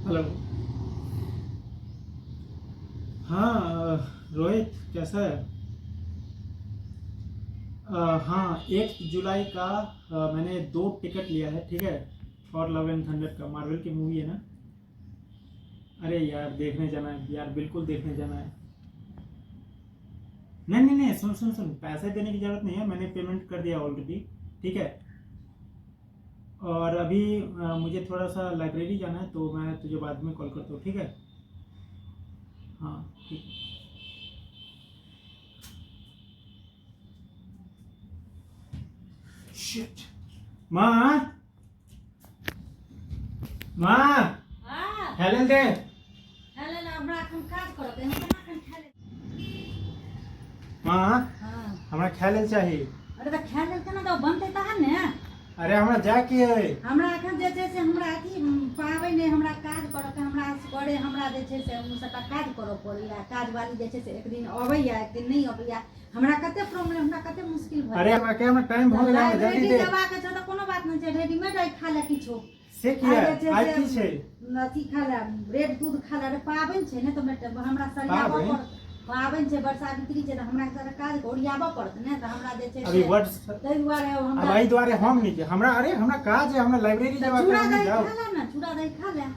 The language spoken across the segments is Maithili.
हेलो। हाँ रोहित कैसा है? हाँ, 1 जुलाई का मैंने दो टिकट लिया है, ठीक है। थॉर लव एंड थंडर का, मार्वल की मूवी है ना। अरे यार देखने जाना है यार, बिल्कुल देखने जाना है। नहीं नहीं नहीं, सुन सुन सुन, पैसे देने की जरूरत नहीं है, मैंने पेमेंट कर दिया ऑलरेडी। ठीक है। और अभी मुझे थोड़ा सा लाइब्रेरी जाना है, तो मैं तुझे बाद में कॉल करता हूँ, ठीक है। हाँ ठीक है। शिट। माँ, माँ। हाँ। खाय लेल दे। खाय लेल हमरा एखन काज करऽ के हम केना एखन खाय लेल। माँ। हाँ। हमरा खाय लेल चाही। अरे तऽ खाय लेल केना दब, बनतै तहन ने। अरे हमरा जाय के है। हमरा एखन जे छै से हमरा अथी पाबनि अइ, हमरा काज करऽ के, हमरा असगरे हमरा जे छै से सबटा काज करऽ पड़ैया। काजवाली जे छै से एक दिन अबैया एक दिन नहि अबैया, हमरा कते प्रॉब्लम, हमरा कते मुश्किल भऽ अरे हमरा के हमरा टाइम भऽ गेल, हमरा जल्दी लाइब्रेरी दे। जेबाक छौ तऽ कोनो बात नहि छै, रेडीमेड आइ खा ले किछो। से किया? आइ जे छै आइ से की छै? अथी खा ले, ब्रेड दूध खा ले। अरे पाबनि छै ने, तऽ हमरा सरियाबऽ पाबनि? पड़त। पाबनि छै, बरसावित्री छै, तऽ हमरा सारा काज ओरियाबऽ पड़त ने, तऽ हमरा जे छै अभी से वर्ड ताहि दुआरे अब हमरा एहि दुआरे हम नहि हमरा, अरे हमरा काज है, हमरा लाइब्रेरी तऽ जेबाक है, चूड़ा हम दही जाउ। खा ले ने, चूड़ा दही खा ले।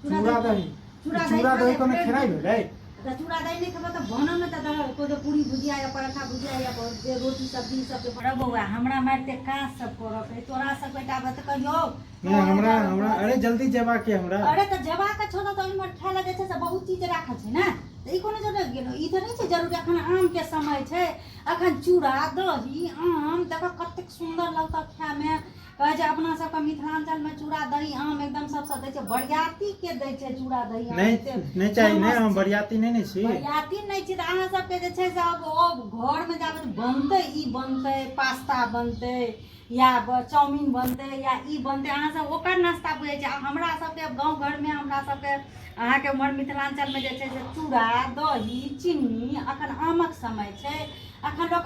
चूड़ा दही? चूड़ा चूड़ा दही दही खा ले, कोनो ब्रेड खेनाइ दूध। भेलै? तऽ चूड़ा दही नहि खेबै तऽ बनऽ ने, तऽ कोनो पूरी भुजिया या पराठा भुजिया या जे रोटी सब्जी ई सब जे। बौआ हमरा मारिते काज सब करऽ के, तोरा सबके टाबे तऽ कहियो नहि हमरा हमरा अरे जल्दी जेबाक है हमरा। अरे तऽ जेबाक छौ तऽ ओहिमे खाय लए जे छै से बहुत चीज राखल छै ने, तऽ ई कोनो जरूरत गेलो, ई तऽ नहि छै जरूरी। अखन आम के समय छै, अखन चूड़ा दही आम देखऽ कतेक सुन्दर लगतौ खायमे। कहै छै अपना सबके मिथिलांचल में चूड़ा दही आम एकदम सबसँ दै छै, बरियाती के दै छै चूड़ा दही आम। नहि एते नहि चाही, नहि फेमस हम छै। बरियाती नहि ने छी। बरियाती नहि छी तऽ अहाँ सबके जे छै से आब ओ घरमे जाबे बनतै, ई बनतै, पास्ता बनतै या चाउमीन बनतै या ई बनतै, अहाँ सब ओकर नाश्ता बुझै छी। आ हमरा सबके गाँव घरमे, हमरा सबके अहाँके उम्हर मिथिलाञ्चलमे जे छै से चूड़ा दही चीनी, अखन आमक समय छै, अखन लोक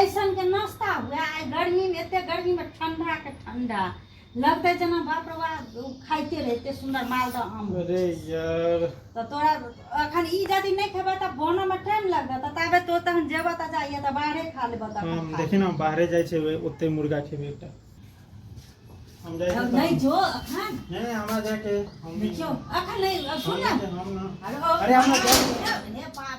ऐसनके नाश्ता हुए। आइ गर्मीमे, एते गर्मीमे ठंडाके ठंडा लगतै जेना बाप रे बाप खाइते रहिते, सुन्दर मालदह आम। अरे यार। तऽ तोरा अखन ई यदि नहि खेबै तऽ बनऽमे टाइम लगतै, तऽ ताबे तो तहन जेबऽ तऽ जाइए तऽ बाहरे खा लेबऽ तऽ हम देखी ने, बाहरे जाइ छै ओते मुर्गा खेबै एकटा। हम जाइ छी। नहि जो अखन। नहि, हमरा जाके हम देखियौ अखन नहि, सुन ने। हम ना अरे हमरा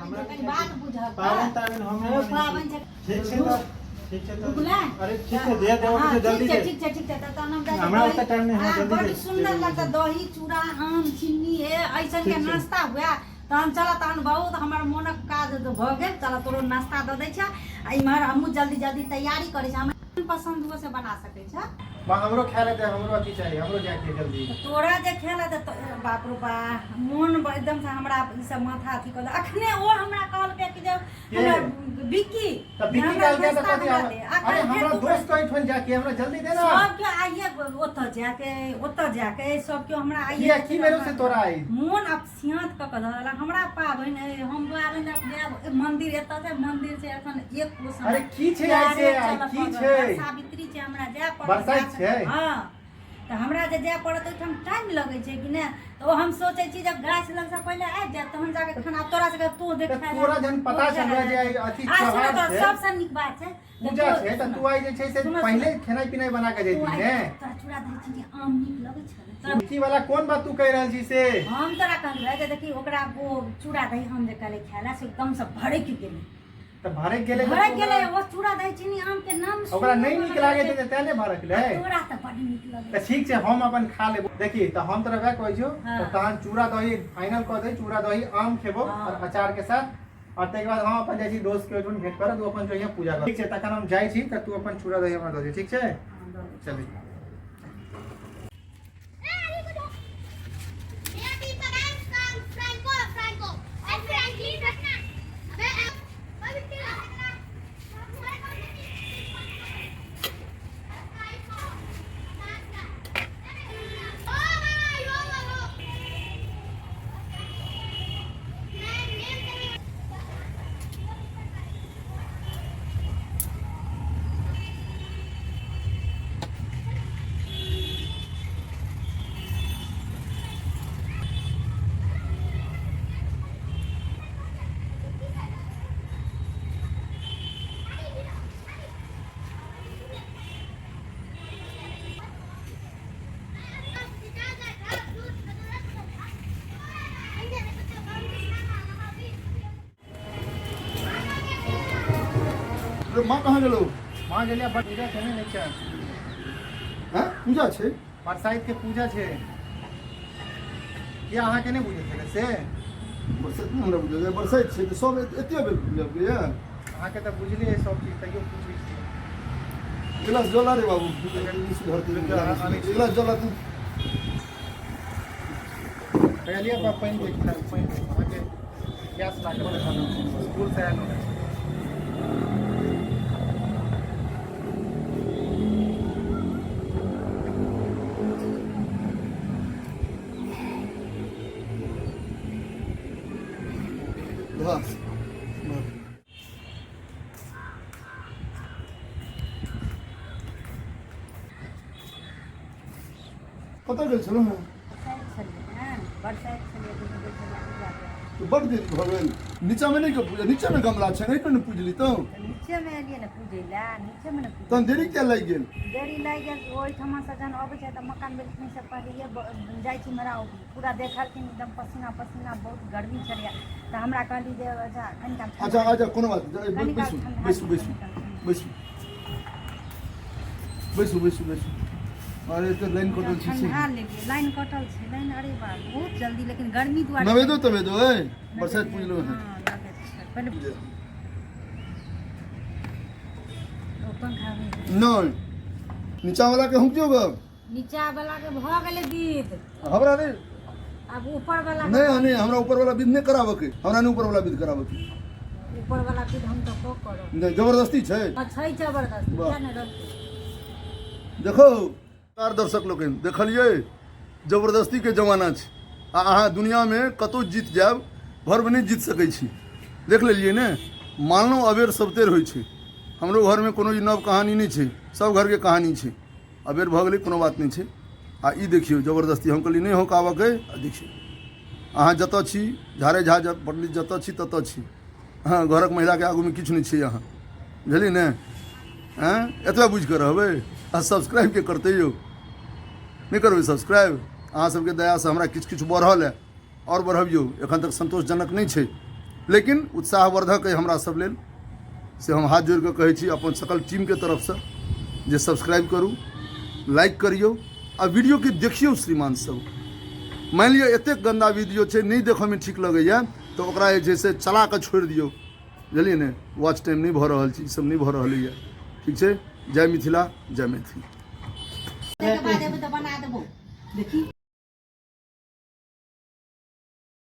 हमरा कनि बात बुझब। पाबनि ताबनि हम नहि मानै पाबनि छी। छै। ठीक छै तऽ, ठीक छै तऽ। रुकला? अरे ठीक छै, दे देबो हाँ, छै, जल्दी ठीक छै, दे। ठीक छै, ठीक छै, तऽ तहन हम जाइ छी। हमरा दही- ओते टाइम नहि है, हाँ, जल्दी बड्ड दे। सुन्दर लगतै दही चूड़ा आम चीनी, ए ऐसन के ठीक छै। नाश्ता हुए तहन चल, तहन बहुत हमर मोनक काज भऽ गेल। चल तोरो नाश्ता दऽ दै छै आ इम्हर हमहूँ जल्दी जल्दी तैयारी करै छी, हमरा पसन्द हुए से बना सकै छै। बा हमरो खाय लेते, हमरो अथी चाही, हमरो जाय के जल्दी। तोरा जे खाय लए देतौ, बाप रो बा, मोन एकदम से हमरा ई सब माथा अथी कऽ देलक। अखने ओ हमरा कहलकै कि जे हमरा बिक्की तऽ बिक्की हमरा कहलकै तऽ नाश्ता कथी हमरा दे। अरे अखन हमरा फेर तू दोस्त के ओहिठाम जाके हमरा जल्दी दे ना। सब केओ आइए ओतऽ जाके, ओतऽ जाके सब केओ हमरा आइए। किया, की भेलो से तोरा आई? मोन अपसियाँत कऽ कऽ धऽ देलक। हमरा पाबनि अइ, हम पाबनि जायब मन्दिर, एतऽ छै मन्दिर छै एखन एक कोस अरे की छै आइ से? आइ की छै? सावित्री छै, हमरा जाय पड़त। बरसाइत छै? हँ, तऽ हमरा जे जाय पड़त ओहिठाम टाइम लगै छै कि नहि, तऽ ओ हम सोचै छी जब गाछ लगसँ पहिले आबि जायब तहन जाके खाना तोरा सबके तू देख। तऽ तोरा जहन पता चललै जे आइ अथी आ सुन त्योहार तऽ छै, सबसँ नीक बात छै जे पूजा छै, तऽ तू आइ जे छै से सुनो, पहिले खेनाइ पिनाइ बना के तू जैती आइ ने। तोरा चूड़ा दही चीनी आम नीक लगै छौ ने? तोरा अथी वाला कोन बात तू कहि रहल छी से? हम तोरा कहलियै जे देखी ओकरा ओ चूड़ा दही हम जे कहले खाय ला से एकदम से भड़कि गेलै। तऽ भड़कि गेलै तऽ भड़कि तू गेलै ओ चूड़ा दही चीनी आम के नाम ओकरा सुनि नहि कऽ नीक हमरा लागैत लगै हेतै तें ने भड़कलै। छै, तोरा तऽ बड नीक लगै। तऽ ठीक छै, हम अपन खा लेबो। देखी तऽ हम तोरा वएह कहै छियौ। हाँ। तऽ तहन चूड़ा दही फाइनल कऽ दे, चूड़ा दही आम खेबो हाँ। और अचार के साथ, और ताहिके बाद हम अपन जाइ छी दोस्त के ओहिठाम भेंट करऽ, तू अपन जइहे पूजा कर। ठीक छै, तखन हम जाइ छी तऽ तू अपन चूड़ा दही हमरा दऽ दे, ठीक छै? हाँ, दऽ दे। चलू। रे माँ कहाँ गेलो? माँ गेलियै, बड़ पूजा छै ने नीचा। हैं, पूजा छै? बरसाइत के पूजा छै। किया, अहाँके नहि बुझल छलै से? बरसाइत नहि हमरा बुझल छै। बरसाइत छै तऽ सब एते बेर पूजा होइए? अहाँके तऽ बुझले अइ सब चीज, तैयो पूछै छी। गिलास जला रे बाबू, नहि सुधरतै। आनै छी। गिलास जला तू। कहलियै बा पानि देखि, पानि अहाँके प्यास लागल, स्कूल से आयल होबै। बस। कतऽ गेल छलहुँ हेँ? बरसाइत छलियै, दुनू गोटे पूजा करै। तऽ बड्ड देरी भऽ गेल। नीचाँमे नहि के पूजा? नीचाँमे गमला छै, एहि पर ने पूजली तऽ। तऽ नीचेमे एलियै ने पूजै लए, नीचेमे ने पूजै। तहन देरी किया लागि गेल? देरी लागि गेल, ओहिठमा से जहन अबै छै तऽ मकान बेलखिन से पहिले जाइ छी, हमरा पूरा देखलखिन, एकदम पसीना पसीना, बहुत गर्मी छलैए, तऽ हमरा कहली जे अच्छा कनि काल ठण्डा। अच्छा अच्छा, कोनो बात नहि। कनि काल बैसू। ठण्डा। बैसू बैसू। कनि काल ठण्डा। बैसू बैसू बैसू बैसू। अरे तऽ लाइन कटल छै से। ठण्डा लेलियै, लाइन कटल छै, लाइन, अरे बा, बहुत जल्दी, लेकिन गर्मी दुआरे। नवेदो तवेदो अइ? बरसाइत पूजलहुँ हेँ? हँ, नवेद छै। पहिले ओ पंखा मे। नहि, नीचाँवला के हुकियो गऽ। नीचा वाला के भऽ गेलै विध। हमरा नहि। आब ऊपर वाला। नहि नहि, हमरा ऊपर वाला विध नहि कराबऽ के, हमरा नहि ऊपर वाला विध कराबऽ के। ऊपर वाला विध हम तऽ कऽ करब। नहि, जबरदस्ती छै? हँ, छै जबरदस्ती। वाह। किया नहि रहतै? देखो कार दर्शक लोकनि, देखलियै, जबरदस्तीके जमाना छै आ अहाँ दुनिआँमे कतहु जीत जायब, घरमे नहि जीत सकै छी। देख लेलियै ने? मानलहुँ अबेर सबतेर होइ छै। हमरो घरमे कोनो ई नव कहानी नहि छै, सब घरके कहानी छै। अबेर भऽ गेलै, कोनो बात नहि छै। आ ई देखियौ, जबरदस्ती। हम कहलियै नहि हौकाबऽके, आ देखियौ, अहाँ जतऽ छी, झारे झा पंडित जतऽ छी ततऽ छी। हँ, घरक महिलाके आगूमे किछु नहि छै अहाँ, बुझलियै ने? आँय, एतबा बुझि कऽ रहबै आ सब्सक्राइब के करतै यौ? नहि करबै सब्सक्राइब? अहाँ सबके दयासँ हमरा किछु किछु बढ़ल है, आओर बढ़बियौ। एखन तक सन्तोषजनक नहि छै, लेकिन उत्साहवर्धक अइ हमरा सब लेल। से हम हाथ जोड़ि कऽ कहै छी अपन सकल टीमके तरफसँ जे सब्सक्राइब करू, लाइक करियौ आ वीडियोके देखियौ। श्रीमान सब, मानि लिअ एतेक गन्दा वीडियो छै, नहि देखऽमे ठीक लगैए, तऽ ओकरा जे छै से चला कऽ छोड़ि दियौ, बुझलियै ने? वॉच टाइम नहि भऽ रहल छै, ई सब नहि भऽ रहलैए। ठीक छै, जय मिथिला, जय मैथिली। ताहिके बाद एबै तऽ बना देबो, देखी।